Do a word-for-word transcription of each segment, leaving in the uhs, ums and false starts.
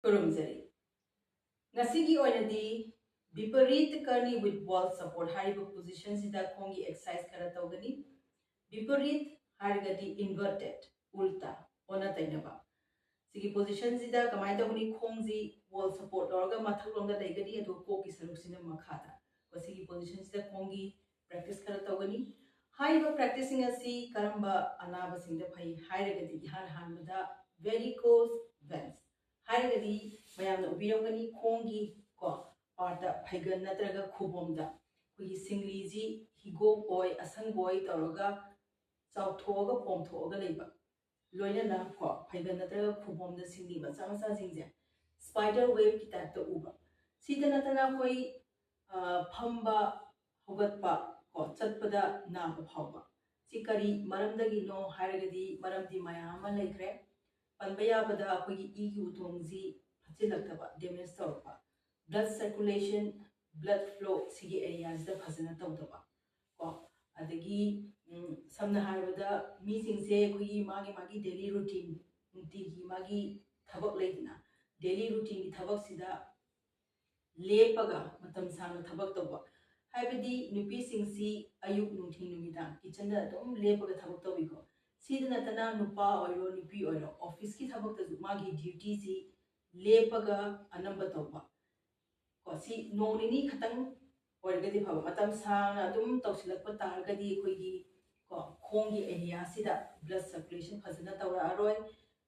ꯈꯨꯔꯨꯝꯖꯔꯤ꯫ ꯉꯁꯤꯒꯤ ꯑꯣꯏꯅꯗꯤ viparit karni with wall support ꯍꯥꯏꯔꯤꯕ position ꯁꯤꯗ ꯈꯣꯡꯒꯤ exercise ꯈꯔ ꯇꯧꯒꯅꯤ꯫ Viparit ꯍꯥꯏꯔꯒꯗꯤ inverted, ꯎꯜꯇꯥ, ꯑꯣꯟꯅ ꯇꯩꯅꯕ꯫ ꯁꯤꯒꯤ position ꯁꯤꯗ ꯀꯃꯥꯏꯅ ꯇꯧꯒꯅꯤ? ꯈꯣꯡꯁꯤ wall support ꯂꯧꯔꯒ ꯃꯊꯛꯂꯣꯝꯗ ꯂꯩꯒꯅꯤ, ꯑꯗꯨꯒ ꯀꯣꯛꯀꯤ ꯁꯔꯨꯛꯁꯤꯅ ꯃꯈꯥꯗ꯫ ꯀꯣ, ꯁꯤꯒꯤ position ꯁꯤꯗ ꯈꯣꯡꯒꯤ practice ꯈꯔ ꯇꯧꯒꯅꯤ꯫ ꯍꯥꯏꯔꯤꯕ practice ꯁꯤꯡ ꯑꯁꯤ ꯀꯔꯝꯕ ꯑꯅꯥꯕꯁꯤꯡꯗ ꯐꯩ ꯍꯥꯏꯔꯒꯗꯤ, ꯏꯍꯥꯟ ꯍꯥꯟꯕꯗ varicose veins ꯍꯥꯏꯔꯒꯗꯤ, ꯃꯌꯥꯝꯅ ꯎꯕꯤꯔꯝꯒꯅꯤ, ꯈꯣꯡꯒꯤ, ꯀꯣ, part ꯇ, ꯐꯩꯒꯟ ꯅꯠꯇ꯭ꯔꯒ ꯈꯨꯕꯣꯝꯗ ꯑꯩꯈꯣꯏꯒꯤ ꯁꯤꯡꯂꯤꯁꯤ ꯍꯤꯒꯣꯛ ꯑꯣꯏ, ꯑꯁꯪꯕ ꯑꯣꯏ ꯇꯧꯔꯒ ꯆꯥꯎꯊꯣꯛꯑꯒ ꯄꯣꯝꯊꯣꯛꯑꯒ ꯂꯩꯕ, ꯂꯣꯏꯅꯅ, ꯀꯣ, ꯐꯩꯒꯟ ꯅꯠꯇ꯭ꯔꯒ ꯈꯨꯕꯣꯝꯗ ꯁꯤꯡꯂꯤ ꯃꯆꯥ ꯃꯆꯥꯁꯤꯡꯁꯦ spider web ꯀꯤ type ꯇ ꯎꯕ꯫ ꯁꯤꯗ ꯅꯠꯇꯅ ꯑꯩꯈꯣꯏ, ꯑ, ꯐꯝꯕ, ꯍꯧꯒꯠꯄ, ꯀꯣ, ꯆꯠꯄꯗ ꯅꯥꯕ ꯐꯥꯎꯕ꯫ ꯁꯤ ꯀꯔꯤ ꯃꯔꯝꯗꯒꯤꯅꯣ ꯍꯥꯏꯔꯒꯗꯤ, ꯃꯔꯝꯗꯤ ꯃꯌꯥꯝ ꯑꯃ ꯂꯩꯈ꯭ꯔꯦ꯫ ꯄꯟꯕ ꯌꯥꯕꯗ, ꯑꯩꯈꯣꯏꯒꯤ ꯏꯒꯤ ꯎꯇꯣꯡꯁꯤ ꯐꯠꯆꯤꯜꯂꯛꯇꯕ, damage ꯇꯧꯔꯛꯄ, blood circulation, blood flow ꯁꯤꯒꯤ area ꯁꯤꯗ ꯐꯖꯅ ꯇꯧꯗꯕ, ꯀꯣ, ꯑꯗꯒꯤ, ꯎꯝ, ꯁꯝꯅ ꯍꯥꯏꯔꯕꯗ, ꯃꯤꯁꯤꯡꯁꯦ ꯑꯩꯈꯣꯏꯒꯤ ꯃꯥꯒꯤ ꯃꯥꯒꯤ daily routine, ꯅꯨꯡꯇꯤꯒꯤ ꯃꯥꯒꯤ ꯊꯕꯛ ꯂꯩꯗꯅ, daily routine ꯒꯤ ꯊꯕꯛꯁꯤꯗ ꯂꯦꯞꯄꯒ ꯃꯇꯝ ꯁꯥꯡꯅ ꯊꯕꯛ ꯇꯧꯕ, ꯍꯥꯏꯕꯗꯤ ꯅꯨꯄꯤꯁꯤꯡꯁꯤ ꯑꯌꯨꯛ, ꯅꯨꯡꯊꯤꯜ, ꯅꯨꯃꯤꯗꯥꯡ kitchen ꯗ ꯑꯗꯨꯝ ꯂꯦꯞꯄꯒ ꯊꯕꯛ ꯇꯧꯏꯀꯣ꯫ ꯁꯤꯗ ꯅꯠꯇꯅ ꯅꯨꯄꯥ ꯑꯣꯏꯔꯣ, ꯅꯨꯄꯤ ꯑꯣꯏꯔꯣ, office ꯀꯤ ꯊꯕꯛꯇꯁꯨ ꯃꯥꯒꯤ duty ꯁꯤ ꯂꯦꯞꯄꯒ ꯑꯅꯝꯕ ꯇꯧꯕ꯫ ꯀꯣ, ꯁꯤ ꯅꯣꯡ ꯅꯤꯅꯤ ꯈꯛꯇꯪ ꯑꯣꯏꯔꯒꯗꯤ ꯐꯕ, ꯃꯇꯝ ꯁꯥꯡꯅ ꯑꯗꯨꯝ ꯇꯧꯁꯤꯜꯂꯛꯄ ꯇꯥꯔꯒꯗꯤ ꯑꯩꯈꯣꯏꯒꯤ, ꯀꯣ, ꯈꯣꯡꯒꯤ area ꯁꯤꯗ blood circulation ꯐꯖꯅ ꯇꯧꯔꯛꯑꯔꯣꯏ,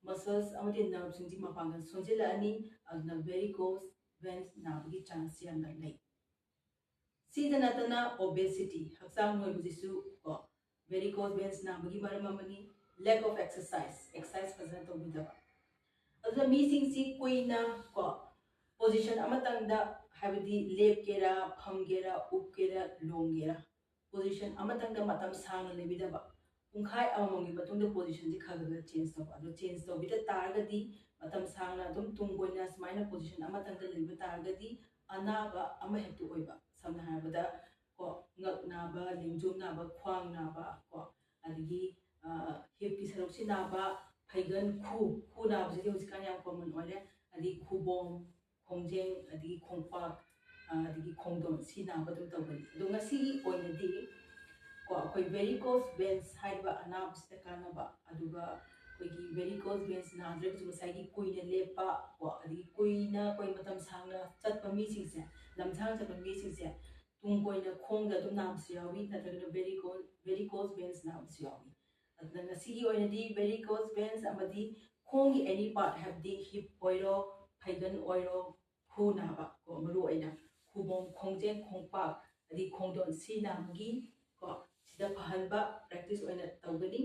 muscles ꯑꯃꯗꯤ nerve ꯁꯤꯡꯁꯤ ꯃꯄꯥꯡꯒꯜ ꯁꯣꯟꯖꯤꯜꯂꯛꯑꯅꯤ, ꯑꯗꯨꯅ varicose veins ꯅꯥꯕꯒꯤ chance ꯌꯥꯝꯅ ꯂꯩ꯫ ꯁꯤꯗ ꯅꯠꯇꯅ obesity, ꯍꯛꯆꯥꯡ ꯅꯣꯏꯕꯁꯤꯁꯨ, ꯀꯣ, varicose veins ꯅꯥꯕꯒꯤ ꯃꯔꯝ ꯑꯃꯅꯤ꯫ Lack of exercise, exercise ꯐꯖꯅ ꯇꯧꯕꯤꯗꯕ꯫ ꯑꯗꯨꯅ ꯃꯤꯁꯤꯡꯁꯤ ꯀꯨꯏꯅ, ꯀꯣ, position ꯑꯃꯇꯪꯗ, ꯍꯥꯏꯕꯗꯤ ꯂꯦꯞꯀꯦꯔꯥ, ꯐꯝꯒꯦꯔꯥ, ꯎꯞꯀꯦꯔꯥ, ꯂꯣꯡꯒꯦꯔꯥ, position ꯑꯃꯇꯪꯗ ꯃꯇꯝ ꯁꯥꯡꯅ ꯂꯩꯕꯤꯗꯕ, ꯄꯨꯡꯈꯥꯏ ꯑꯃꯃꯝꯒꯤ ꯃꯇꯨꯡꯗ position ꯁꯤ ꯈꯔ ꯈꯔ change ꯇꯧꯕ꯫ ꯑꯗꯣ change ꯇꯧꯕꯤꯗ ꯇꯥꯔꯒꯗꯤ, ꯃꯇꯝ ꯁꯥꯡꯅ ꯑꯗꯨꯝ ꯇꯨꯡ ꯀꯣꯏꯅ ꯁꯨꯃꯥꯏꯅ position ꯑꯃꯇꯪꯗ ꯂꯩꯕ ꯇꯥꯔꯒꯗꯤ, ꯑꯅꯥꯕ ꯑꯃ ꯍꯦꯛꯇ ꯑꯣꯏꯕ, ꯁꯝꯅ ꯍꯥꯏꯔꯕꯗ, ꯀꯣ, ꯉꯛ ꯅꯥꯕ, ꯂꯦꯡꯖꯨꯝ ꯅꯥꯕ, ꯈ꯭ꯋꯥꯡ ꯅꯥꯕ, ꯀꯣ, ꯑꯗꯒꯤ, ꯑ, hip ꯀꯤ ꯁꯔꯨꯛꯁꯤ ꯅꯥꯕ, ꯐꯩꯒꯟ, ꯈꯨ ꯈꯨ ꯅꯥꯕꯁꯤꯗꯤ ꯍꯧꯖꯤꯛꯀꯥꯟ ꯌꯥꯝ ꯀꯣꯃꯟ ꯑꯣꯏꯔꯦ꯫ ꯑꯗꯒꯤ ꯈꯨꯕꯣꯝ, ꯈꯣꯡꯖꯦꯡ, ꯑꯗꯒꯤ ꯈꯣꯡꯄꯥꯛ, ꯑꯗꯒꯤ ꯈꯣꯡꯗꯣꯟ, ꯁꯤ ꯅꯥꯕ ꯑꯗꯨꯝ ꯇꯧꯒꯅꯤ꯫ ꯑꯗꯣ ꯉꯁꯤꯒꯤ ꯑꯣꯏꯅꯗꯤ ꯀꯣ ꯑꯩꯈꯣꯏ ꯚꯦꯔꯤꯀꯣꯁ ꯚꯦꯟꯁ ꯍꯥꯏꯔꯤꯕ ꯑꯅꯥꯕꯁꯤꯗ ꯀꯥꯟꯅꯕ, ꯑꯗꯨꯒ ꯑꯩꯈꯣꯏꯒꯤ ꯚꯦꯔꯤꯀꯣꯁ ꯚꯦꯟꯁ ꯅꯥꯗ꯭ꯔꯒꯁꯨ ꯉꯁꯥꯏꯒꯤ ꯀꯨꯏꯅ ꯂꯦꯞꯄ ꯀꯣ, ꯑꯗꯒꯤ ꯀꯨꯏꯅ ꯑꯩꯈꯣꯏ ꯃꯇꯝ ꯁꯥꯡꯅ ꯆꯠꯄ ꯃꯤꯁꯤꯡꯁꯦ, ꯂꯝꯁꯥꯡ ꯆꯠꯄ ꯃꯤꯁꯤꯡꯁꯦ ꯇꯨꯡ ꯀꯣꯏꯅ ꯈꯣꯡꯗ ꯑꯗꯨꯝ ꯅꯥꯕꯁꯨ ꯌꯥꯎꯏ, ꯅꯠꯇ꯭ꯔꯒꯅ ꯚꯦꯔꯤꯀꯣ ꯚꯦꯔꯤꯀꯣꯁ ꯚꯦꯟꯁ ꯅꯥꯕꯁꯨ ꯌꯥꯎꯏ꯫ ꯑꯗꯨꯅ ꯉꯁꯤꯒꯤ ꯑꯣꯏꯅꯗꯤ ꯚꯦꯔꯤꯀꯣꯁ ꯚꯦꯟꯁ ꯑꯃꯗꯤ ꯈꯣꯡꯒꯤ ꯑꯦꯅꯤ ꯄꯥꯔꯠ, ꯍꯥꯏꯕꯗꯤ ꯍꯤꯞ ꯑꯣꯏꯔꯣ, ꯐꯩꯒꯟ ꯑꯣꯏꯔꯣ, ꯈꯨ ꯅꯥꯕ ꯀꯣ, ꯃꯔꯨ ꯑꯣꯏꯅ ꯈꯨꯕꯣꯝ, ꯈꯣꯡꯖꯦꯡ, ꯈꯣꯡꯄꯥꯛ, ꯑꯗꯩ ꯈꯣꯡꯗꯣꯟ, ꯁꯤ ꯅꯥꯕꯒꯤ ꯀꯣ ꯁꯤꯗ ꯐꯍꯟꯕ ꯄ꯭ꯔꯦꯛꯇꯤꯁ ꯑꯣꯏꯅ ꯇꯧꯒꯅꯤ꯫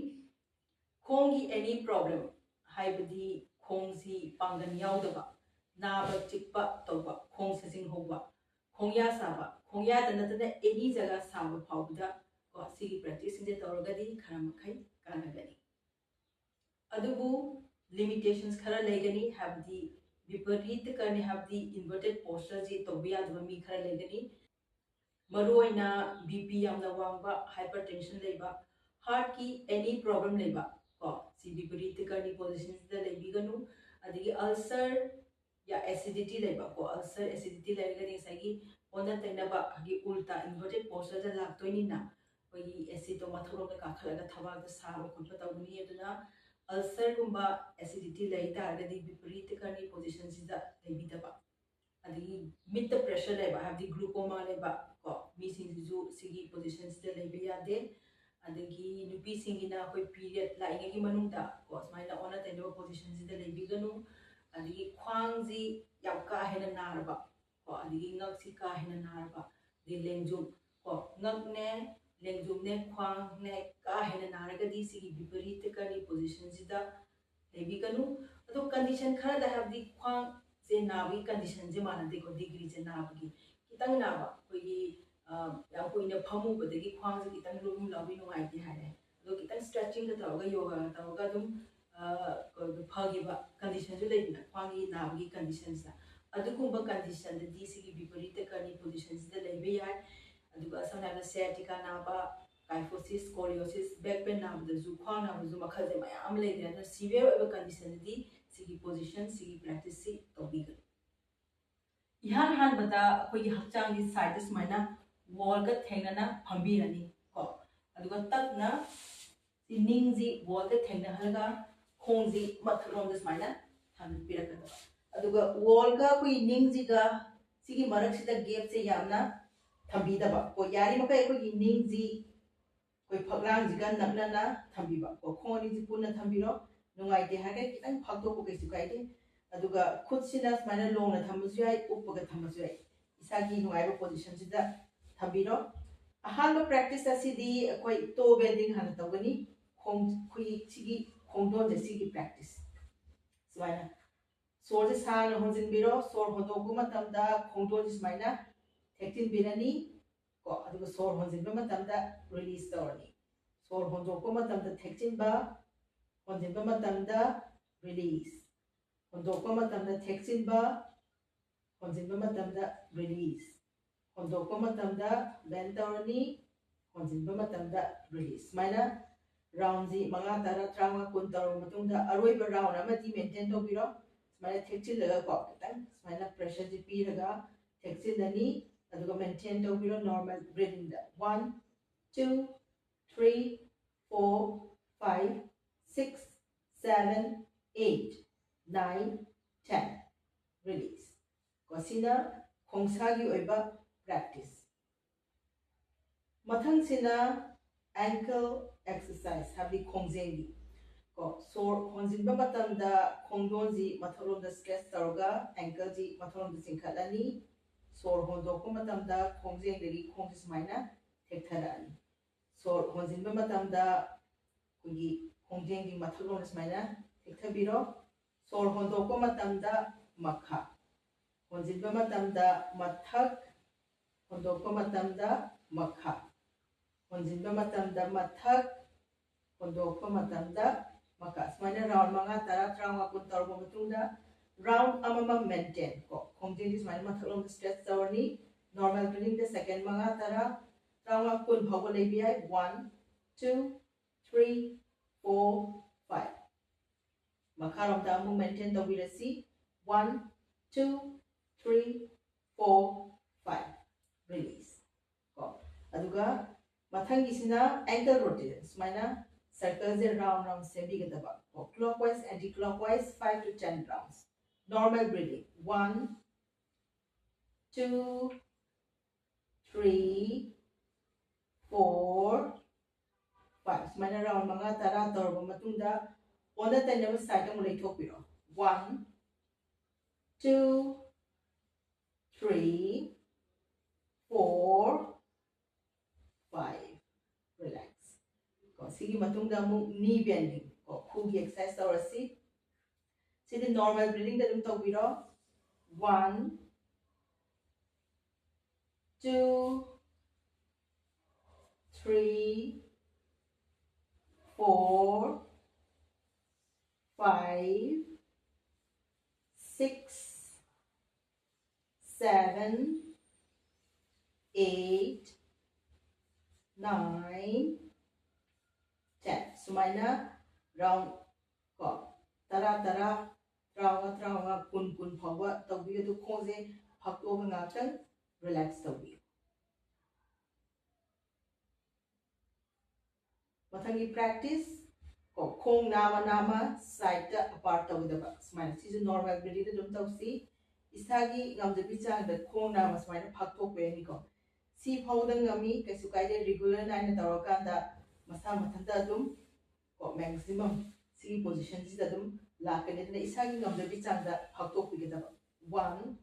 ꯈꯣꯡꯒꯤ ꯑꯦꯅꯤ ꯄ꯭ꯔꯣꯕ꯭ꯂꯦꯝ, ꯍꯥꯏꯕꯗꯤ ꯈꯣꯡꯁꯤ ꯄꯥꯡꯒꯜ ꯌꯥꯎꯗꯕ, ꯅꯥꯕ ꯆꯤꯛꯄ ꯇꯧꯕ, ꯈꯣꯡ ꯁꯖꯤꯡ ꯍꯧꯕ, ꯈꯣꯡꯌꯥ ꯁꯥꯕ, ꯈꯣꯡꯌꯥꯗ ꯅꯠꯇꯅ ꯑꯦꯅꯤ ꯖꯒꯥ ꯁꯥꯕ ꯐꯥꯎꯕꯗ ꯀꯣ ꯁꯤꯒꯤ ꯄ꯭ꯔꯦꯛꯇꯤꯁꯁꯤꯡꯁꯦ ꯇꯧꯔꯒꯗꯤ ꯈꯔ ꯃꯈꯩ ꯀꯥꯟꯅꯒꯅꯤ꯫ ꯑꯗꯨꯕꯨ ꯂꯤꯃꯤꯇꯦꯁꯟꯁ ꯈꯔ ꯂꯩꯒꯅꯤ, ꯍꯥꯏꯕꯗꯤ ꯕꯤꯄꯔꯤꯇ ꯀꯔꯅꯤ, ꯍꯥꯏꯕꯗꯤ ꯏꯟꯚꯔꯇꯦꯠ ꯄꯣꯁꯆꯔꯁꯤ ꯇꯧꯕ ꯌꯥꯗꯕ ꯃꯤ ꯈꯔ ꯂꯩꯒꯅꯤ꯫ ꯃꯔꯨꯑꯣꯏꯅ ꯕꯤ ꯄꯤ ꯌꯥꯝꯅ ꯋꯥꯡꯕ, ꯍꯥꯏꯄꯔ ꯇꯦꯟꯁꯟ ꯂꯩꯕ, ꯍꯥꯔꯠꯀꯤ ꯑꯦꯅꯤ ꯄ꯭ꯔꯣꯕ꯭ꯂꯦꯝ ꯂꯩꯕ ꯀꯣ ꯁꯤ ꯕꯤꯄꯔꯤꯇ ꯀꯔꯅꯤ ꯄꯣꯖꯤꯁꯟꯁꯤꯗ ꯂꯩꯕꯤꯒꯅꯨ꯫ ꯑꯗꯒꯤ ꯑꯜꯁꯔ ꯌꯥ ꯑꯦꯁꯤꯗꯤꯇꯤ ꯂꯩꯕ ꯀꯣ, ꯑꯜꯁꯔ ꯑꯦꯁꯤꯗꯤꯇꯤ ꯂꯩꯔꯒꯗꯤ ꯉꯁꯥꯏꯒꯤ ꯑꯣꯟꯅ ꯇꯩꯅꯕ, ꯍꯥꯏꯗꯤ ꯎꯜꯇꯥ ꯏꯟꯚꯔꯇꯦꯠ ꯄꯣꯁꯆꯔꯗ ꯂꯥꯛꯇꯣꯏꯅꯤꯅ ꯑꯩꯈꯣꯏꯒꯤ ꯑꯦꯁꯤꯗꯇꯣ ꯃꯊꯛꯂꯣꯝꯗ ꯀꯥꯈꯠꯂꯒ ꯊꯕꯥꯛꯇ ꯁꯥꯕ ꯈꯣꯠꯄ ꯇꯧꯒꯅꯤ꯫ ꯑꯗꯨꯅ ꯑꯜꯁꯔꯒꯨꯝꯕ ꯑꯦꯁꯤꯗꯤꯇꯤ ꯂꯩ ꯇꯥꯔꯒꯗꯤ ꯕꯤꯄꯔꯤꯇ ꯀꯔꯅꯤ ꯄꯣꯖꯤꯁꯟꯁꯤꯗ ꯂꯩꯕꯤꯗꯕ꯫ ꯑꯗꯒꯤ ꯃꯤꯠꯇ ꯄ꯭ꯔꯦꯁꯔ ꯂꯩꯕ, ꯍꯥꯏꯕꯗꯤ ꯒ꯭ꯂꯨꯀꯣꯃꯥ ꯂꯩꯕ ꯀꯣ ꯃꯤꯁꯤꯡꯁꯤꯁꯨ ꯁꯤꯒꯤ ꯄꯣꯖꯤꯁꯟꯁꯤꯗ ꯂꯩꯕ ꯌꯥꯗꯦ꯫ ꯑꯗꯒꯤ ꯅꯨꯄꯤꯁꯤꯡꯒꯤꯅ ꯑꯩꯈꯣꯏ ꯄꯤꯔꯤꯌꯗ ꯂꯥꯛꯏꯉꯩꯒꯤ ꯃꯅꯨꯡꯗ ꯀꯣ ꯁꯨꯃꯥꯏꯅ ꯑꯣꯟꯅ ꯇꯩꯅꯕ ꯄꯣꯖꯤꯁꯟꯁꯤꯗ ꯂꯩꯕꯤꯒꯅꯨ꯫ ꯑꯗꯒꯤ ꯈ꯭ꯋꯥꯡꯁꯤ ꯌꯥꯝ ꯀꯥ ꯍꯦꯟꯅ ꯅꯥꯔꯕ ꯀꯣ ꯑꯗꯒꯤ ꯉꯛꯁꯤ ꯀꯥ ꯍꯦꯟꯅ ꯅꯥꯔꯕ, ꯑꯗꯩ ꯂꯦꯡꯖꯨꯝ ꯀꯣ ꯉꯛꯅꯦ, ꯂꯦꯡꯖꯨꯝꯅꯦ, ꯈ꯭ꯋꯥꯡꯅꯦ ꯀꯥ ꯍꯦꯟꯅ ꯅꯥꯔꯒꯗꯤ ꯁꯤꯒꯤ ꯕꯤꯄꯔꯤꯇ ꯀꯔꯅꯤ ꯄꯣꯖꯤꯁꯟꯁꯤꯗ ꯂꯩꯕꯤꯒꯅꯨ꯫ ꯑꯗꯣ ꯀꯟꯗꯤꯁꯟ ꯈꯔꯗ, ꯍꯥꯏꯕꯗꯤ ꯈ꯭ꯋꯥꯡꯁꯦ ꯅꯥꯕꯒꯤ ꯀꯟꯗꯤꯁꯟꯁꯦ ꯃꯥꯟꯅꯗꯦꯀꯣ, ꯗꯤꯒ꯭ꯔꯤꯁꯦ ꯅꯥꯕꯒꯤ ꯈꯤꯇꯪ ꯅꯥꯕ, ꯑꯩꯈꯣꯏꯒꯤ ꯑ, ꯌꯥꯝ ꯀꯨꯏꯅ ꯐꯝꯃꯨꯕꯗꯒꯤ ꯈ꯭ꯋꯥꯡꯁꯦ ꯈꯤꯇꯪ ꯂꯨꯝ ꯂꯥꯎꯕꯤ ꯅꯨꯡꯉꯥꯏꯇꯦ ꯍꯥꯏꯔꯦ, ꯑꯗꯣ ꯈꯤꯇꯪ ꯁ꯭ꯇꯔꯦꯆꯤꯡꯒ ꯇꯧꯔꯒ, ꯌꯣꯒꯥꯒ ꯇꯧꯔꯒ ꯑꯗꯨꯝ ꯑ, ꯀꯩꯅꯣ, ꯐꯈꯤꯕ ꯀꯟꯗꯤꯁꯟꯁꯨ ꯂꯩꯗꯅ, ꯈ꯭ꯋꯥꯡꯒꯤ ꯅꯥꯕꯒꯤ ꯀꯟꯗꯤꯁꯟꯁꯤꯗ꯫ ꯑꯗꯨꯒꯨꯝꯕ ꯀꯟꯗꯤꯁꯟꯗꯗꯤ ꯁꯤꯒꯤ ꯕꯤꯄꯔꯤꯇ ꯀꯔꯅꯤ ꯄꯣꯖꯤꯁꯟꯁꯤꯗ ꯂꯩꯕ ꯌꯥꯏ꯫ ꯑꯗꯨꯒ ꯁꯝꯅ ꯍꯥꯏꯔꯕꯗ ꯁꯤꯌꯥꯇꯤꯀꯥ ꯅꯥꯕ, Kyphosis, scoliosis, back pain ꯅꯥꯕꯗꯁꯨ, ꯈ꯭ꯋꯥꯡ ꯅꯥꯕꯗꯁꯨ ꯃꯈꯜꯁꯦ ꯃꯌꯥꯝ ꯑꯃ ꯂꯩꯔꯦ꯫ ꯑꯗꯨꯅ severe ꯑꯣꯏꯕ condition ꯗꯗꯤ ꯁꯤꯒꯤ position, ꯁꯤꯒꯤ practice ꯁꯤ ꯇꯧꯕꯤꯒꯅꯨ꯫ ꯏꯍꯥꯟ ꯍꯥꯟꯕꯗ ꯑꯩꯈꯣꯏꯒꯤ ꯍꯛꯆꯥꯡꯒꯤ side ꯁꯦ ꯁꯨꯃꯥꯏꯅ wall ꯒ ꯊꯦꯡꯅꯅ ꯐꯝꯕꯤꯔꯅꯤ ꯀꯣ꯫ ꯑꯗꯨꯒ ꯇꯞꯅ ꯁꯤ ꯅꯤꯡꯁꯤ wall ꯒ ꯊꯦꯡꯅꯍꯜꯂꯒ ꯈꯣꯡꯁꯤ ꯃꯊꯛꯂꯣꯝꯗ ꯁꯨꯃꯥꯏꯅ ꯊꯝꯕꯤꯔꯛꯀꯗꯕ꯫ ꯑꯗꯨꯒ wall ꯒ ꯑꯩꯈꯣꯏꯒꯤ ꯅꯤꯡꯁꯤꯒ ꯁꯤꯒꯤ ꯃꯔꯛꯁꯤꯗ gap ꯁꯦ ꯌꯥꯝꯅ ꯊꯝꯕꯤꯗꯕ ꯀꯣ꯫ ꯌꯥꯔꯤꯃꯈꯩ ꯑꯩꯈꯣꯏꯒꯤ ꯅꯤꯡꯁꯤ ꯑꯩꯈꯣꯏ ꯐꯛꯂꯥꯡꯁꯤꯒ ꯅꯛꯅꯅ ꯊꯝꯕꯤꯕ ꯀꯣ꯫ ꯈꯣꯡ ꯑꯅꯤꯁꯤ ꯄꯨꯟꯅ ꯊꯝꯕꯤꯔꯣ꯫ ꯅꯨꯡꯉꯥꯏꯇꯦ ꯍꯥꯏꯔꯒ ꯈꯤꯇꯪ ꯐꯥꯛꯇꯣꯛꯄ ꯀꯩꯁꯨ ꯀꯥꯏꯗꯦ꯫ ꯑꯗꯨꯒ ꯈꯨꯠꯁꯤꯅ ꯁꯨꯃꯥꯏꯅ ꯂꯣꯡꯅ ꯊꯝꯕꯁꯨ ꯌꯥꯏ, ꯎꯞꯄꯒ ꯊꯝꯕꯁꯨ ꯌꯥꯏ꯫ ꯏꯁꯥꯒꯤ ꯅꯨꯡꯉꯥꯏꯕ position ꯁꯤꯗ ꯊꯝꯕꯤꯔꯣ꯫ ꯑꯍꯥꯟꯕ practice ꯑꯁꯤꯗꯤ ꯑꯩꯈꯣꯏ toe bending ꯍꯥꯟꯅ ꯇꯧꯒꯅꯤ꯫ ꯈꯣꯡ, ꯑꯩꯈꯣꯏꯒꯤ ꯁꯤꯒꯤ ꯈꯣꯡꯗꯣꯟꯁꯦ ꯁꯤꯒꯤ practice꯫ ꯁꯨꯃꯥꯏꯅ ꯁꯣꯔꯁꯦ ꯁꯥꯡꯅ ꯍꯣꯟꯖꯤꯟꯕꯤꯔꯣ꯫ ꯁꯣꯔ ꯍꯣꯟꯗꯣꯛꯄ ꯃꯇꯝꯗ ꯈꯣꯡꯗꯣꯟꯁꯦ ꯁꯨꯃꯥꯏꯅ ꯊꯦꯛꯆꯤꯟꯕꯤꯔꯅꯤ ꯀꯣ꯫ ꯑꯗꯨꯒ ꯁꯣꯔ ꯍꯣꯟꯖꯤꯟꯕ ꯃꯇꯝꯗ release ꯇꯧꯔꯅꯤ꯫ ꯁꯣꯔ ꯍꯣꯟꯗꯣꯛꯄ ꯃꯇꯝꯗ ꯊꯦꯛꯆꯤꯟꯕ, ꯍꯣꯟꯖꯤꯟꯕ ꯃꯇꯝꯗ release꯫ ꯍꯣꯟꯗꯣꯛꯄ ꯃꯇꯝꯗ ꯊꯦꯛꯆꯤꯟꯕ, ꯍꯣꯟꯖꯤꯟꯕ ꯃꯇꯝꯗ release꯫ ꯍꯣꯟꯗꯣꯛꯄ ꯃꯇꯝꯗ bend ꯇꯧꯔꯅꯤ, ꯍꯣꯟꯖꯤꯟꯕ ꯃꯇꯝꯗ release꯫ ꯁꯨꯃꯥꯏꯅ round ꯁꯤ ꯃꯉꯥ, ꯇꯔꯥ, ꯇꯔꯥꯃꯉꯥ, ꯀꯨꯟ ꯇꯧꯔꯕ ꯃꯇꯨꯡꯗ ꯑꯔꯣꯏꯕ round ꯑꯃꯗꯤ maintain ꯇꯧꯕꯤꯔꯣ꯫ ꯁꯨꯃꯥꯏꯅ ꯊꯦꯛꯆꯤꯜꯂꯒ ꯀꯣ, ꯈꯤꯇꯪ ꯁꯨꯃꯥꯏꯅ pressure ꯁꯤ ꯄꯤꯔꯒ ꯊꯦꯛꯆꯤꯜꯂꯅꯤ꯫ ꯑꯗꯨꯒ maintain ꯇꯧꯕꯤꯔꯣ normal breathing ꯗ꯫ One, two, three, four, five, six, seven, eight, nine, ten꯫ Release꯫ ꯀꯣ, ꯁꯤꯅ ꯈꯣꯡꯁꯥꯒꯤ ꯑꯣꯏꯕ practice꯫ ꯃꯊꯪꯁꯤꯅ ankle exercise, ꯍꯥꯏꯕꯗꯤ ꯈꯣꯡꯖꯦꯡꯒꯤ꯫ ꯀꯣ, ꯁꯣꯔ ꯍꯣꯟꯖꯤꯟꯕ ꯃꯇꯝꯗ ꯈꯣꯡꯗꯣꯟꯁꯤ ꯃꯊꯛꯂꯣꯝꯗ stretch ꯇꯧꯔꯒ ankle ꯁꯤ ꯃꯊꯛꯂꯣꯝꯗ ꯆꯤꯡꯈꯠꯂꯅꯤ꯫ ꯁꯣꯔ ꯍꯣꯟꯗꯣꯛꯄ ꯃꯇꯝꯗ ꯈꯣꯡꯖꯦꯡꯗꯒꯤ ꯈꯣꯡꯁꯤ ꯁꯨꯃꯥꯏꯅ ꯊꯦꯛꯊꯔꯛꯑꯅꯤ꯫ ꯁꯣꯔ ꯍꯣꯟꯖꯤꯟꯕ ꯃꯇꯝꯗ ꯑꯩꯈꯣꯏꯒꯤ ꯈꯣꯡꯖꯦꯡꯒꯤ ꯃꯊꯛꯂꯣꯝꯗ ꯁꯨꯃꯥꯏꯅ ꯊꯦꯛꯊꯕꯤꯔꯣ꯫ ꯁꯣꯔ ꯍꯣꯟꯗꯣꯛꯄ ꯃꯇꯝꯗ ꯃꯈꯥ, ꯍꯣꯟꯖꯤꯟꯕ ꯃꯇꯝꯗ ꯃꯊꯛ, ꯍꯣꯟꯗꯣꯛꯄ ꯃꯇꯝꯗ ꯃꯈꯥ, ꯍꯣꯟꯖꯤꯟꯕ ꯃꯇꯝꯗ ꯃꯊꯛ, ꯍꯣꯟꯗꯣꯛꯄ ꯃꯇꯝꯗ ꯃꯈꯥ꯫ ꯁꯨꯃꯥꯏꯅ round ꯃꯉꯥ, ꯇꯔꯥ, ꯇꯔꯥꯃꯉꯥ, ꯀꯨꯟ ꯇꯧꯔꯕ ꯃꯇꯨꯡꯗ round ꯑꯃꯃꯝ maintain ꯀꯣ꯫ ꯈꯣꯡꯖꯦꯡꯁꯤ ꯁꯨꯃꯥꯏꯅ ꯃꯊꯛꯂꯣꯝꯗ stretch ꯇꯧꯔꯅꯤ꯫ Normal breathing ꯗ second ꯃꯉꯥ, ꯇꯔꯥ, ꯇꯔꯥꯃꯉꯥ ꯀꯨꯟ ꯐꯥꯎꯕ ꯂꯩꯕ ꯌꯥꯏ꯫ One, two, three, four, five. ꯃꯈꯥꯔꯣꯝꯗ ꯑꯃꯨꯛ maintain ꯇꯧꯕꯤꯔꯁꯤ꯫ One, two, three, four, five. Release. ꯀꯣ, ꯑꯗꯨꯒ ꯃꯊꯪꯒꯤꯁꯤꯅ ankle rotation, ꯁꯨꯃꯥꯏꯅ circleꯁꯦ round round ꯁꯦꯝꯕꯤꯒꯗꯕ꯫ ꯀꯣ, clockwise, anti clockwise, five to ten rounds. Normal breathing. One, two, three, four, five. ꯁꯨꯃꯥꯏꯅ round ꯃꯉꯥ ꯇꯔꯥ ꯇꯧꯔꯕ ꯃꯇꯨꯡꯗ ꯑꯣꯟꯅ ꯇꯩꯅꯕ side ꯑꯃꯨꯛ ꯂꯩꯊꯣꯛꯄꯤꯔꯣ꯫ One, two, three, four, five. Relax. ꯀꯣ, ꯁꯤꯒꯤ ꯃꯇꯨꯡꯗ ꯑꯃꯨꯛ knee bending, ꯀꯣ, ꯈꯨꯒꯤ exercise ꯇꯧꯔꯁꯤ꯫ ꯁꯤꯗꯤ normal breathingꯗ ꯑꯗꯨꯝ ꯇꯧꯕꯤꯔꯣ꯫ One, two, three, four, five, six, seven, eight, nine, ten. ꯁꯨꯃꯥꯏꯅ round, ꯀꯣ, ꯇꯔꯥ ꯇꯔꯥ, ꯇꯔꯥꯃꯉꯥ ꯇꯔꯥꯃꯉꯥ, ꯀꯨꯟ ꯀꯨꯟ ꯐꯥꯎꯕ ꯇꯧꯕꯤꯌꯨ꯫ ꯑꯗꯨ ꯈꯣꯡꯁꯦ ꯐꯥꯛꯇꯣꯛꯑꯒ ꯉꯥꯛꯇꯪ relax ꯇꯧꯕꯤꯌꯨ꯫ ꯃꯊꯪꯒꯤ practice, ꯀꯣ, ꯈꯣꯡ ꯅꯥꯝꯃ ꯅꯥꯝꯃ sideꯇ apart ꯇꯧꯒꯗꯕ꯫ ꯁꯨꯃꯥꯏꯅ ꯁꯤꯁꯨ normal breathingꯗ ꯑꯗꯨꯝ ꯇꯧꯁꯤ꯫ ꯏꯁꯥꯒꯤ ꯉꯝꯖꯕꯤ ꯆꯥꯡꯗ ꯈꯣꯡ ꯅꯥꯝꯃ ꯁꯨꯃꯥꯏꯅ ꯐꯥꯛꯇꯣꯛꯄ ꯌꯥꯅꯤꯀꯣ꯫ ꯁꯤ ꯐꯥꯎꯗ ꯉꯝꯃꯤ, ꯀꯩꯁꯨ ꯀꯥꯏꯗꯦ꯫ Regular ꯅꯥꯏꯅ ꯇꯧꯔꯀꯥꯟꯗ ꯃꯁꯥ ꯃꯊꯟꯇ ꯑꯗꯨꯝ, ꯀꯣ, maximum ꯁꯤꯒꯤ positionꯁꯤꯗ ꯑꯗꯨꯝ ꯂꯥꯛꯀꯅꯤ꯫ ꯑꯗꯨꯅ ꯏꯁꯥꯒꯤ ꯉꯝꯖꯕꯤ ꯆꯥꯡꯗ ꯐꯥꯛꯇꯣꯛꯄꯤꯒꯗꯕ꯫ One,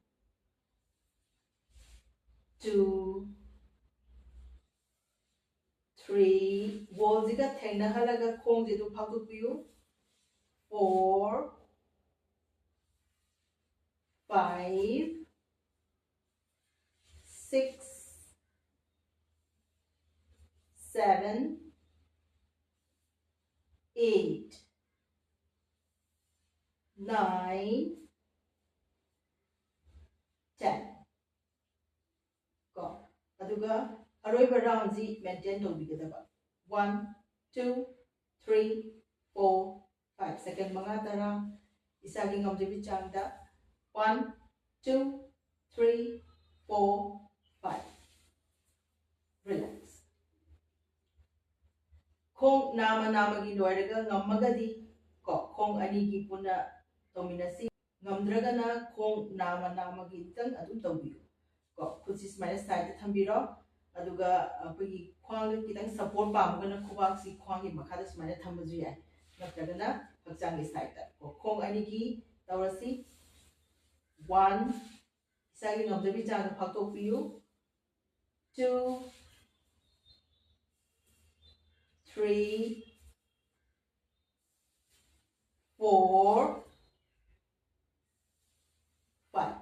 two, three, wallꯁꯤꯒ ꯊꯦꯡꯅꯍꯜꯂꯒ ꯈꯣꯡꯁꯦ ꯑꯗꯨꯝ ꯐꯥꯛꯇꯣꯛꯄꯤꯌꯨ꯫ Four, five, six, seven, eight, nine, ten. ꯀꯣ, ꯑꯗꯨꯒ ꯑꯔꯣꯏꯕ roundꯁꯤ maintain ꯇꯧꯕꯤꯒꯗꯕ꯫ One, two, three, four, five. Second ꯃꯉꯥ ꯇꯔꯥ ꯏꯁꯥꯒꯤ ꯉꯝꯖꯕꯤ ꯆꯥꯡꯗ꯫ One, two, three, four, five. Relax. ꯈꯣꯡ ꯅꯥꯝꯃ ꯅꯥꯝꯃꯒꯤ ꯂꯣꯏꯔꯒ ꯉꯝꯃꯒꯗꯤ ꯀꯣ ꯈꯣꯡ ꯑꯅꯤꯒꯤ ꯄꯨꯟꯅ ꯇꯧꯃꯤꯟꯅꯁꯤ꯫ ꯉꯝꯗ꯭ꯔꯒꯅ ꯈꯣꯡ ꯅꯥꯝꯃ ꯅꯥꯝꯃꯒꯤꯇꯪ ꯑꯗꯨꯝ ꯇꯧꯕꯤꯌꯨ꯫ ꯀꯣ ꯈꯨꯠꯁꯤ ꯁꯨꯃꯥꯏꯅ sideꯇ ꯊꯝꯕꯤꯔꯣ꯫ ꯑꯗꯨꯒ ꯑꯩꯈꯣꯏꯒꯤ ꯈ꯭ꯋꯥꯡꯗ ꯈꯤꯇꯪ support ꯄꯥꯝꯃꯒꯅ ꯈꯨꯕꯥꯛꯁꯤ ꯈ꯭ꯋꯥꯡꯒꯤ ꯃꯈꯥꯗ ꯁꯨꯃꯥꯏꯅ ꯊꯝꯕꯁꯨ ꯌꯥꯏ, ꯅꯠꯇ꯭ꯔꯒꯅ ꯍꯛꯆꯥꯡꯒꯤ sideꯇ꯫ ꯀꯣ ꯈꯣꯡ ꯑꯅꯤꯒꯤ ꯇꯧꯔꯁꯤ꯫ One, ꯏꯁꯥꯒꯤ ꯉꯝꯖꯕꯤ ꯆꯥꯡꯗ ꯐꯥꯛꯇꯣꯛꯄꯤꯌꯨ꯫ Two, three, four, five.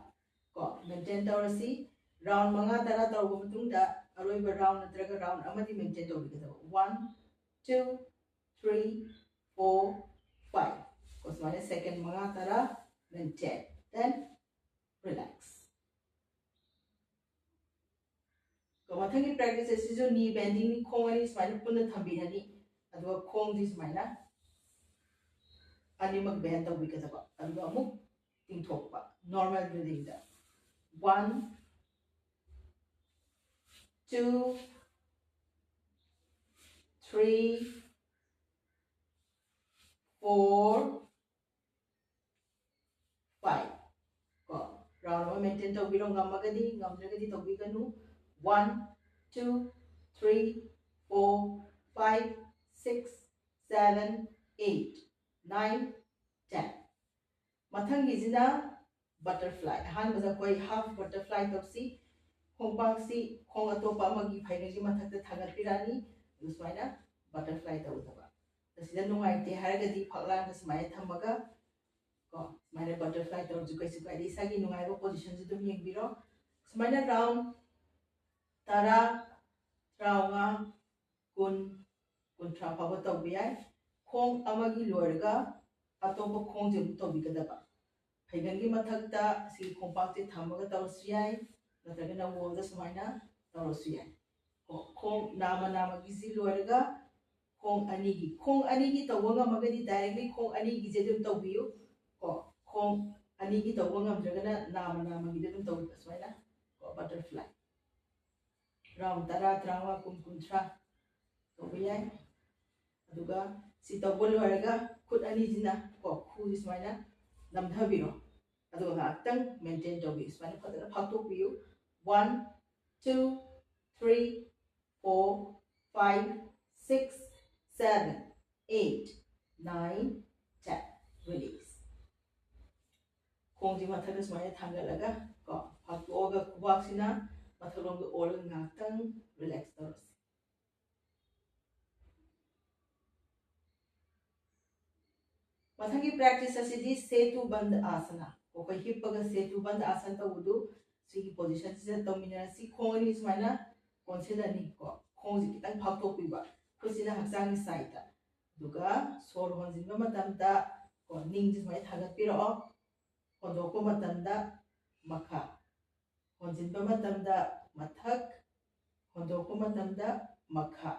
ꯀꯣ maintain ꯇꯧꯔꯁꯤ꯫ Round ꯃꯉꯥ ꯇꯔꯥ ꯇꯧꯔꯕ ꯃꯇꯨꯡꯗ ꯑꯔꯣꯏꯕ round ꯅꯠꯇ꯭ꯔꯒ round ꯑꯃꯗꯤ maintain ꯇꯧꯕꯤꯒꯗꯕ꯫ One, two, three, four, five. ꯀꯣ ꯁꯨꯃꯥꯏꯅ second ꯃꯉꯥ ꯇꯔꯥ maintain, then relax. ꯀꯣ ꯃꯊꯪꯒꯤ practice ꯑꯁꯤꯁꯨ knee bendingꯅꯤ꯫ ꯈꯣꯡ ꯑꯅꯤ ꯁꯨꯃꯥꯏꯅ ꯄꯨꯟꯅ ꯊꯝꯕꯤꯔꯅꯤ, ꯑꯗꯨꯒ ꯈꯣꯡꯗꯤ ꯁꯨꯃꯥꯏꯅ ꯑꯅꯤꯃꯛ bend ꯇꯧꯕꯤꯒꯗꯕ, ꯑꯗꯨꯒ ꯑꯃꯨꯛ ꯇꯤꯡꯊꯣꯛꯄ normal breathingꯗ꯫ One, two, three, four, five. ꯀꯣ round ꯑꯃ maintain ꯇꯧꯕꯤꯔꯣ, ꯉꯝꯃꯒꯗꯤ, ꯉꯝꯗ꯭ꯔꯒꯗꯤ ꯇꯧꯕꯤꯒꯅꯨ꯫ One, two, three, four, five, six, seven, eight, nine, ten. ꯃꯊꯪꯒꯤꯁꯤꯅ butterfly꯫ ꯑꯍꯥꯟꯕꯗ ꯑꯩꯈꯣꯏ half butterfly ꯇꯧꯁꯤ꯫ ꯈꯣꯡꯄꯥꯛꯁꯤ ꯈꯣꯡ ꯑꯇꯣꯞꯄ ꯑꯃꯒꯤ ꯐꯩꯒꯟꯒꯤ ꯃꯊꯛꯇ ꯊꯥꯡꯒꯠꯄꯤꯔꯛꯑꯅꯤ꯫ ꯑꯗꯨ ꯁꯨꯃꯥꯏꯅ butterfly ꯇꯧꯒꯗꯕ꯫ ꯑꯁꯤꯗ ꯅꯨꯡꯉꯥꯏꯇꯦ ꯍꯥꯏꯔꯒꯗꯤ ꯐꯛꯂꯥꯡꯗ ꯁꯨꯃꯥꯏꯅ ꯊꯝꯃꯒ ꯀꯣ ꯁꯨꯃꯥꯏꯅ butterfly ꯇꯧꯔꯁꯨ ꯀꯩꯁꯨ ꯀꯥꯏꯗꯦ꯫ ꯏꯁꯥꯒꯤ ꯅꯨꯡꯉꯥꯏꯕ positionꯁꯨ ꯑꯗꯨꯝ ꯌꯦꯡꯕꯤꯔꯣ꯫ ꯁꯨꯃꯥꯏꯅ round ꯇꯔꯥ, ꯇꯔꯥꯃꯉꯥ, ꯀꯨꯟ, ꯀꯨꯟꯊ꯭ꯔꯥ ꯐꯥꯎꯕ ꯇꯧꯕ ꯌꯥꯏ꯫ ꯈꯣꯡ ꯑꯃꯒꯤ ꯂꯣꯏꯔꯒ ꯑꯇꯣꯞꯄ ꯈꯣꯡꯁꯦ ꯑꯃꯨꯛ ꯇꯧꯕꯤꯒꯗꯕ꯫ ꯐꯩꯒꯟꯒꯤ ꯃꯊꯛꯇ ꯑꯁꯤꯒꯤ ꯈꯣꯡꯄꯥꯛꯁꯦ ꯊꯝꯃꯒ ꯇꯧꯔꯁꯨ ꯌꯥꯏ, ꯅꯠꯇ꯭ꯔꯒꯅ wallꯗ ꯁꯨꯃꯥꯏꯅ ꯇꯧꯔꯁꯨ ꯌꯥꯏ꯫ ꯀꯣ, ꯈꯣꯡ ꯅꯥꯝꯃ ꯅꯥꯝꯃꯒꯤꯁꯤ ꯂꯣꯏꯔꯒ ꯈꯣꯡ ꯑꯅꯤꯒꯤ, ꯈꯣꯡ ꯑꯅꯤꯒꯤ ꯇꯧꯕ ꯉꯝꯃꯒꯗꯤ directly ꯈꯣꯡ ꯑꯅꯤꯒꯤꯁꯦ ꯑꯗꯨꯝ ꯇꯧꯕꯤꯌꯨ꯫ ꯀꯣ, ꯈꯣꯡ ꯑꯅꯤꯒꯤ ꯇꯧꯕ ꯉꯝꯗ꯭ꯔꯒꯅ ꯅꯥꯝꯃ ꯅꯥꯝꯃꯒꯤꯗ ꯑꯗꯨꯝ ꯇꯧꯕꯤꯕ ꯁꯨꯃꯥꯏꯅ, ꯀꯣ, butterfly꯫ Round ꯇꯔꯥ, ꯇꯔꯥꯃꯉꯥ, ꯀꯨꯟ, ꯀꯨꯟꯊ꯭ꯔꯥ ꯇꯧꯕ ꯌꯥꯏ꯫ ꯑꯗꯨꯒ ꯁꯤ ꯇꯧꯕ ꯂꯣꯏꯔꯒ ꯈꯨꯠ ꯑꯅꯤꯁꯤꯅ, ꯀꯣ, ꯈꯨꯁꯤ ꯁꯨꯃꯥꯏꯅ ꯅꯝꯊꯕꯤꯔꯣ꯫ ꯑꯗꯨꯒ ꯉꯥꯏꯍꯥꯛꯇꯪ maintain ꯇꯧꯕꯤꯌꯨ꯫ ꯁꯨꯃꯥꯏꯅ ꯐꯖꯅ ꯐꯥꯛꯇꯣꯛꯄꯤꯌꯨ꯫ One, two, three, four, five, six, seven, eight, nine, ten. Release. ꯈꯣꯡꯁꯤ ꯃꯊꯛꯇ ꯁꯨꯃꯥꯏꯅ ꯊꯥꯡꯒꯠꯂꯒ, ꯀꯣ, ꯐꯥꯛꯇꯣꯛꯑꯒ ꯈꯨꯕꯥꯛꯁꯤꯅ ꯃꯊꯛꯂꯣꯝꯗ ꯑꯣꯜꯂꯒ ꯉꯥꯏꯍꯥꯛꯇꯪ relax ꯇꯧꯔꯁꯤ꯫ ꯃꯊꯪꯒꯤ practice ꯑꯁꯤꯗꯤ ꯁꯦꯇꯨ ꯕꯟꯗ ꯑꯥꯁꯅ꯫ ꯑꯩꯈꯣꯏ ꯍꯤꯞꯄꯒ ꯁꯦꯇꯨ ꯕꯟꯗ ꯑꯥꯁꯟ ꯇꯧꯕꯗꯨ ꯁꯤꯒꯤ position ꯁꯤꯗ ꯇꯧꯃꯤꯟꯅꯔꯁꯤ꯫ ꯈꯣꯡ ꯑꯅꯤ ꯁꯨꯃꯥꯏꯅ ꯀꯣꯟꯁꯤꯜꯂꯅꯤ, ꯀꯣ, ꯈꯣꯡꯁꯤ ꯈꯤꯇꯪ ꯐꯥꯛꯇꯣꯛꯄꯤꯕ, ꯈꯨꯠꯁꯤꯅ ꯍꯛꯆꯥꯡꯒꯤ side ꯇ꯫ ꯑꯗꯨꯒ ꯁꯣꯔ ꯍꯣꯟꯖꯤꯟꯕ ꯃꯇꯝꯗ, ꯀꯣ, ꯅꯤꯡꯁꯤ ꯁꯨꯃꯥꯏꯅ ꯊꯥꯡꯒꯠꯄꯤꯔꯛꯑꯣ꯫ ꯍꯣꯟꯗꯣꯛꯄ ꯃꯇꯝꯗ ꯃꯈꯥ, ꯍꯣꯟꯖꯤꯟꯕ ꯃꯇꯝꯗ ꯃꯊꯛ, ꯍꯣꯟꯗꯣꯛꯄ ꯃꯇꯝꯗ ꯃꯈꯥ,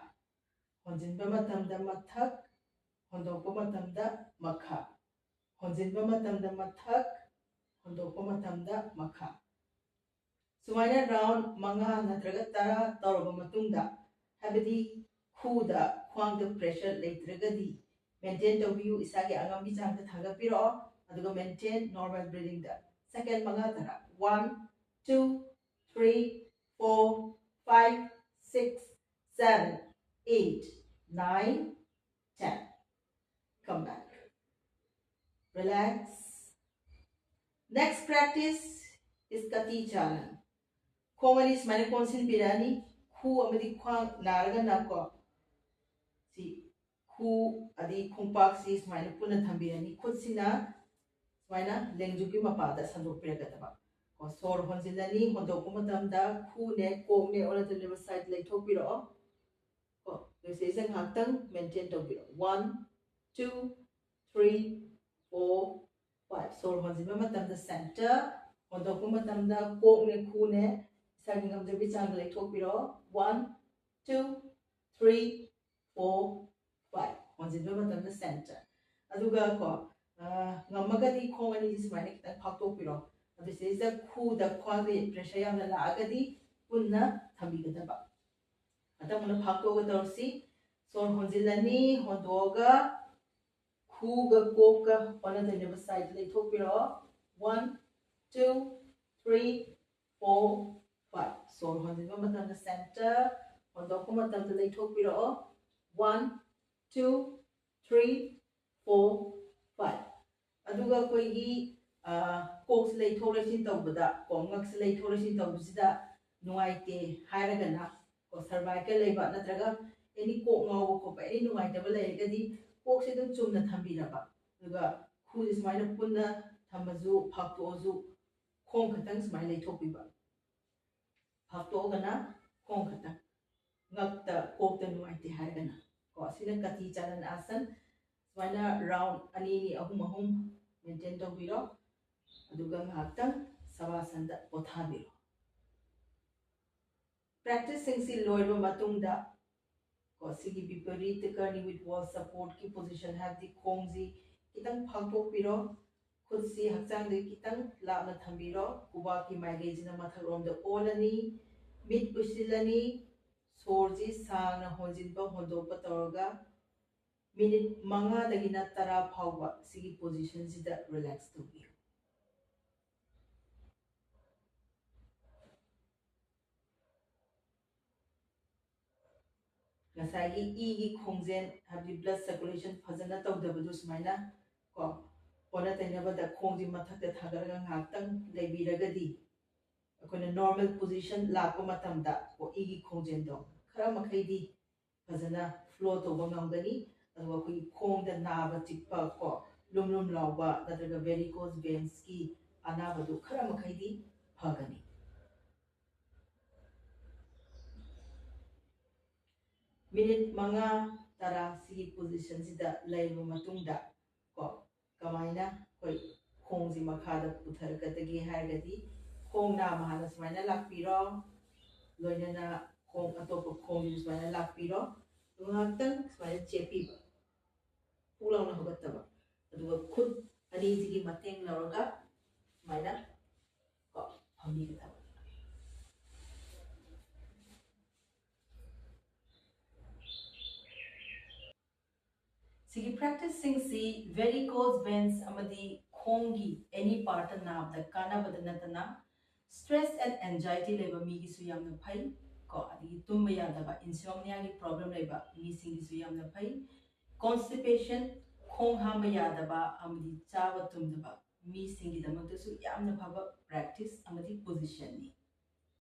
ꯍꯣꯟꯖꯤꯟꯕ ꯃꯇꯝꯗ ꯃꯊꯛ, ꯍꯣꯟꯗꯣꯛꯄ ꯃꯇꯝꯗ ꯃꯈꯥ, ꯍꯣꯟꯖꯤꯟꯕ ꯃꯇꯝꯗ ꯃꯊꯛ, ꯍꯣꯟꯗꯣꯛꯄ ꯃꯇꯝꯗ ꯃꯈꯥ꯫ ꯁꯨꯃꯥꯏꯅ round ꯃꯉꯥ ꯅꯠꯇ꯭ꯔꯒ ꯇꯔꯥ ꯇꯧꯔꯕ ꯃꯇꯨꯡꯗ, ꯍꯥꯏꯕꯗꯤ ꯈꯨꯗ, ꯈ꯭ꯋꯥꯡꯗ pressure ꯂꯩꯇ꯭ꯔꯒꯗꯤ, maintain ꯇꯧꯕꯤꯌꯨ, ꯏꯁꯥꯒꯤ ꯑꯉꯝꯕꯤ ꯆꯥꯡꯗ ꯊꯥꯡꯒꯠꯄꯤꯔꯛꯑꯣ, ꯑꯗꯨꯒ maintain normal breathing ꯗ second ꯃꯉꯥ ꯇꯔꯥ꯫ One, two, three, four, five, six, seven, eight, nine, ten. Come back. Relax. Next practice is Kati Chalan. ꯈꯣꯡ ꯑꯅꯤ ꯁꯨꯃꯥꯏꯅ ꯀꯣꯟꯁꯤꯟꯕꯤꯔꯛꯑꯅꯤ꯫ ꯈꯨ ꯑꯃꯗꯤ ꯈ꯭ꯋꯥꯡ ꯅꯥꯔꯒꯅ, ꯀꯣ, ꯁꯤ ꯈꯨ ꯑꯗꯩ ꯈꯣꯡꯄꯥꯛꯁꯤ ꯁꯨꯃꯥꯏꯅ ꯄꯨꯟꯅ ꯊꯝꯕꯤꯔꯅꯤ꯫ ꯈꯨꯠꯁꯤꯅ ꯁꯨꯃꯥꯏꯅ ꯂꯦꯡꯖꯨꯝꯒꯤ ꯃꯄꯥꯗ ꯁꯟꯗꯣꯛꯄꯤꯔꯛꯀꯗꯕ꯫ ꯀꯣ, ꯁꯣꯔ ꯍꯣꯟꯖꯤꯜꯂꯅꯤ꯫ ꯍꯣꯟꯗꯣꯛꯄ ꯃꯇꯝꯗ ꯈꯨꯅꯦ, ꯀꯣꯛꯅꯦ ꯑꯣꯟꯅ ꯇꯩꯅꯕ side ꯂꯩꯊꯣꯛꯄꯤꯔꯛꯑꯣ꯫ ꯀꯣ, ꯁꯤꯁꯦ ꯉꯥꯏꯍꯥꯛꯇꯪ maintain ꯇꯧꯕꯤꯔꯣ꯫ One, two, three, four, five. ꯁꯣꯔ ꯍꯣꯟꯖꯤꯟꯕ ꯃꯇꯝꯗ center, ꯍꯣꯟꯗꯣꯛꯄ ꯃꯇꯝꯗ ꯀꯣꯛꯅꯦ, ꯈꯨꯅꯦ, ꯏꯁꯥꯒꯤ ꯉꯝꯖꯕꯤ ꯆꯥꯡꯗ ꯂꯩꯊꯣꯛꯄꯤꯔꯣ꯫ One, two, three, four, five. ꯍꯣꯟꯖꯤꯟꯕ ꯃꯇꯝꯗ center꯫ ꯑꯗꯨꯒ ꯀꯣ, ꯑ, ꯉꯝꯃꯒꯗꯤ ꯈꯣꯡ ꯑꯅꯤꯁꯤ ꯁꯨꯃꯥꯏꯅ ꯈꯤꯇꯪ ꯐꯥꯛꯇꯣꯛꯄꯤꯔꯣ꯫ ꯑꯗꯨ ꯁꯤꯗꯩꯁꯤꯗ ꯈꯨꯗ ꯈ꯭ꯋꯥꯡꯗ pressure ꯌꯥꯝꯅ ꯂꯥꯛꯑꯒꯗꯤ ꯄꯨꯟꯅ ꯊꯝꯕꯤꯒꯗꯕ꯫ ꯃꯊꯪ ꯑꯃꯨꯛ ꯐꯥꯛꯇꯣꯛꯑꯒ ꯇꯧꯔꯁꯤ꯫ ꯁꯣꯔ ꯍꯣꯟꯖꯤꯜꯂꯅꯤ, ꯍꯣꯟꯗꯣꯛꯑꯒ ꯈꯨꯒ ꯀꯣꯛꯀ ꯑꯣꯟꯅ ꯇꯩꯅꯕ side ꯂꯩꯊꯣꯛꯄꯤꯔꯛꯑꯣ꯫ One, two, three, four, five꯫ ꯁꯣꯔ ꯍꯣꯟꯖꯤꯟꯕ ꯃꯇꯝꯗ center, ꯍꯣꯟꯗꯣꯛꯄ ꯃꯇꯝꯗ ꯂꯩꯊꯣꯛꯄꯤꯔꯛꯑꯣ꯫ One, two, three, four, five꯫ ꯑꯗꯨꯒ ꯑꯩꯈꯣꯏꯒꯤ, ꯑ, ꯀꯣꯛꯁꯤ ꯂꯩꯊꯣꯛ ꯂꯩꯁꯤꯟ ꯇꯧꯕꯗ, ꯀꯣ, ꯉꯛꯁꯤ ꯂꯩꯊꯣꯛ ꯂꯩꯁꯤꯟ ꯇꯧꯕꯁꯤꯗ ꯅꯨꯡꯉꯥꯏꯇꯦ ꯍꯥꯏꯔꯒꯅ, ꯀꯣ, cervical ꯂꯩꯕ ꯅꯠꯇ꯭ꯔꯒ any ꯀꯣꯛ ꯉꯥꯎꯕ ꯈꯣꯠꯄ, any ꯅꯨꯡꯉꯥꯏꯇꯕ ꯂꯩꯔꯒꯗꯤ ꯀꯣꯛꯁꯦ ꯑꯗꯨꯝ ꯆꯨꯝꯅ ꯊꯝꯕꯤꯔꯕ, ꯑꯗꯨꯒ ꯈꯨꯁꯦ ꯁꯨꯃꯥꯏꯅ ꯄꯨꯟꯅ ꯊꯝꯃꯁꯨ, ꯐꯥꯛꯇꯣꯛꯑꯁꯨ, ꯈꯣꯡ ꯈꯛꯇꯪ ꯁꯨꯃꯥꯏꯅ ꯂꯩꯊꯣꯛꯄꯤꯕ꯫ ꯐꯥꯛꯇꯣꯛꯑꯒꯅ ꯈꯣꯡ ꯈꯛꯇꯪ꯫ ꯉꯛꯇ, ꯀꯣꯛꯇ ꯅꯨꯡꯉꯥꯏꯇꯦ ꯍꯥꯏꯔꯒꯅ, ꯀꯣ, ꯁꯤꯅ ꯀꯇꯤ ꯆꯥꯅꯟ ꯑꯥꯁꯟ꯫ ꯁꯨꯃꯥꯏꯅ round ꯑꯅꯤ ꯑꯅꯤ, ꯑꯍꯨꯝ ꯑꯍꯨꯝ maintain ꯇꯧꯕꯤꯔꯣ꯫ ꯑꯗꯨꯒ ꯉꯥꯏꯍꯥꯛꯇꯪ ꯁꯕꯥꯁꯟꯗ ꯄꯣꯊꯥꯕꯤꯔꯣ꯫ Practiceꯁꯤꯡꯁꯤ ꯂꯣꯏꯔꯕ ꯃꯇꯨꯡꯗ, ꯀꯣ, ꯁꯤꯒꯤ ꯕꯤꯄꯔꯤꯇ ꯀꯔꯅꯤ with wall supportꯀꯤ position, ꯍꯥꯏꯕꯗꯤ ꯈꯣꯡꯁꯤ ꯈꯤꯇꯪ ꯐꯥꯛꯇꯣꯛꯄꯤꯔꯣ꯫ ꯈꯨꯠꯁꯤ ꯍꯛꯆꯥꯡꯗꯒꯤ ꯈꯤꯇꯪ ꯂꯥꯞꯅ ꯊꯝꯕꯤꯔꯣ꯫ ꯈꯨꯕꯥꯛꯀꯤ ꯃꯥꯏꯀꯩꯁꯤꯅ ꯃꯊꯛꯂꯣꯝꯗ ꯑꯣꯜꯂꯅꯤ꯫ ꯃꯤꯠ ꯎꯏꯁꯤꯜꯂꯅꯤ꯫ ꯁꯣꯔꯁꯤ ꯁꯥꯡꯅ ꯍꯣꯟꯖꯤꯟꯕ ꯍꯣꯟꯗꯣꯛꯄ ꯇꯧꯔꯒ minute ꯃꯉꯥꯗꯒꯤꯅ ꯇꯔꯥ ꯐꯥꯎꯕ ꯁꯤꯒꯤ positionꯁꯤꯗ relax ꯇꯧꯕꯤꯌꯨ꯫ ꯉꯁꯥꯏꯒꯤ ꯏꯒꯤ ꯈꯣꯡꯖꯦꯜ, ꯍꯥꯏꯕꯗꯤ blood circulation ꯐꯖꯅ ꯇꯧꯗꯕꯗꯨ ꯁꯨꯃꯥꯏꯅ, ꯀꯣ, ꯑꯣꯟꯅ ꯇꯩꯅꯕꯗ ꯈꯣꯡꯁꯤ ꯃꯊꯛꯇ ꯊꯥꯡꯒꯠꯂꯒ ꯉꯥꯏꯍꯥꯛꯇꯪ ꯂꯩꯕꯤꯔꯒꯗꯤ, ꯑꯩꯈꯣꯏꯅ normal position ꯂꯥꯛꯄ ꯃꯇꯝꯗ, ꯀꯣ, ꯏꯒꯤ ꯈꯣꯡꯖꯦꯜꯗꯣ ꯈꯔ ꯃꯈꯩꯗꯤ ꯐꯖꯅ flow ꯇꯧꯕ ꯉꯝꯒꯅꯤ꯫ ꯑꯗꯨꯒ ꯑꯩꯈꯣꯏꯒꯤ ꯈꯣꯡꯗ ꯅꯥꯕ ꯆꯤꯛꯄ, ꯀꯣ, ꯂꯨꯝ ꯂꯨꯝ ꯂꯥꯎꯕ ꯅꯠꯇ꯭ꯔꯒ varicose veinsꯀꯤ ꯑꯅꯥꯕꯗꯨ ꯈꯔ ꯃꯈꯩꯗꯤ ꯐꯒꯅꯤ꯫ Minute ꯃꯉꯥ, ꯇꯔꯥ ꯁꯤꯒꯤ positionꯁꯤꯗ ꯂꯩꯔꯕ ꯃꯇꯨꯡꯗ, ꯀꯣ, ꯀꯃꯥꯏꯅ ꯑꯩꯈꯣꯏ ꯈꯣꯡꯁꯤ ꯃꯈꯥꯗ ꯄꯨꯊꯔꯛꯀꯗꯒꯦ ꯍꯥꯏꯔꯒꯗꯤ, ꯈꯣꯡ ꯅꯥꯝꯃ ꯍꯥꯟꯅ ꯁꯨꯃꯥꯏꯅ ꯂꯥꯛꯄꯤꯔꯣ, ꯂꯣꯏꯅꯅ ꯈꯣꯡ ꯑꯇꯣꯞꯄ ꯈꯣꯡꯁꯤꯁꯨ ꯁꯨꯃꯥꯏꯅ ꯂꯥꯛꯄꯤꯔꯣ꯫ ꯑꯗꯨꯒ ꯉꯥꯏꯍꯥꯛꯇꯪ ꯁꯨꯃꯥꯏꯅ ꯆꯦꯞꯄꯤꯕ, ꯄꯨꯛ ꯂꯥꯎꯅ ꯍꯧꯒꯠꯇꯕ꯫ ꯑꯗꯨꯒ ꯈꯨꯠ ꯑꯅꯤꯁꯤꯒꯤ ꯃꯇꯦꯡ ꯂꯧꯔꯒ ꯁꯨꯃꯥꯏꯅ ꯀꯣ ꯐꯝꯕꯤꯒꯗꯕ꯫ ꯁꯤꯒꯤ ꯄ꯭ꯔꯦꯛꯇꯤꯁꯁꯤꯡꯁꯤ ꯚꯦꯔꯤꯀꯣꯁ ꯚꯦꯟꯁ ꯑꯃꯗꯤ ꯈꯣꯡꯒꯤ ꯑꯦꯅꯤ ꯄꯥꯔꯠꯇ ꯅꯥꯕꯗ ꯀꯥꯟꯅꯕꯗ ꯅꯠꯇꯅ, ꯁ꯭ꯇ꯭ꯔꯦꯁ ꯑꯦꯟ ꯑꯦꯟꯖꯥꯏꯇꯤ ꯂꯩꯕ ꯃꯤꯒꯤꯁꯨ ꯌꯥꯝꯅ ꯐꯩ ꯀꯣ꯫ ꯑꯗꯒꯤ ꯇꯨꯝꯕ ꯌꯥꯗꯕ, ꯏꯟꯁꯣꯝꯅꯤꯌꯥꯒꯤ ꯄ꯭ꯔꯣꯕ꯭ꯂꯦꯝ ꯂꯩꯕ ꯃꯤꯁꯤꯡꯒꯤꯁꯨ ꯌꯥꯝꯅ ꯐꯩ꯫ ꯀꯣꯟꯁꯇꯤꯄꯦꯁꯟ, ꯈꯣꯡ ꯍꯥꯝꯕ ꯌꯥꯗꯕ ꯑꯃꯗꯤ ꯆꯥꯕ ꯇꯨꯝꯗꯕ ꯃꯤꯁꯤꯡꯒꯤꯗꯃꯛꯇꯁꯨ ꯌꯥꯝꯅ ꯐꯕ ꯄ꯭ꯔꯦꯛꯇꯤꯁ ꯑꯃꯗꯤ ꯄꯣꯖꯤꯁꯟꯅꯤ꯫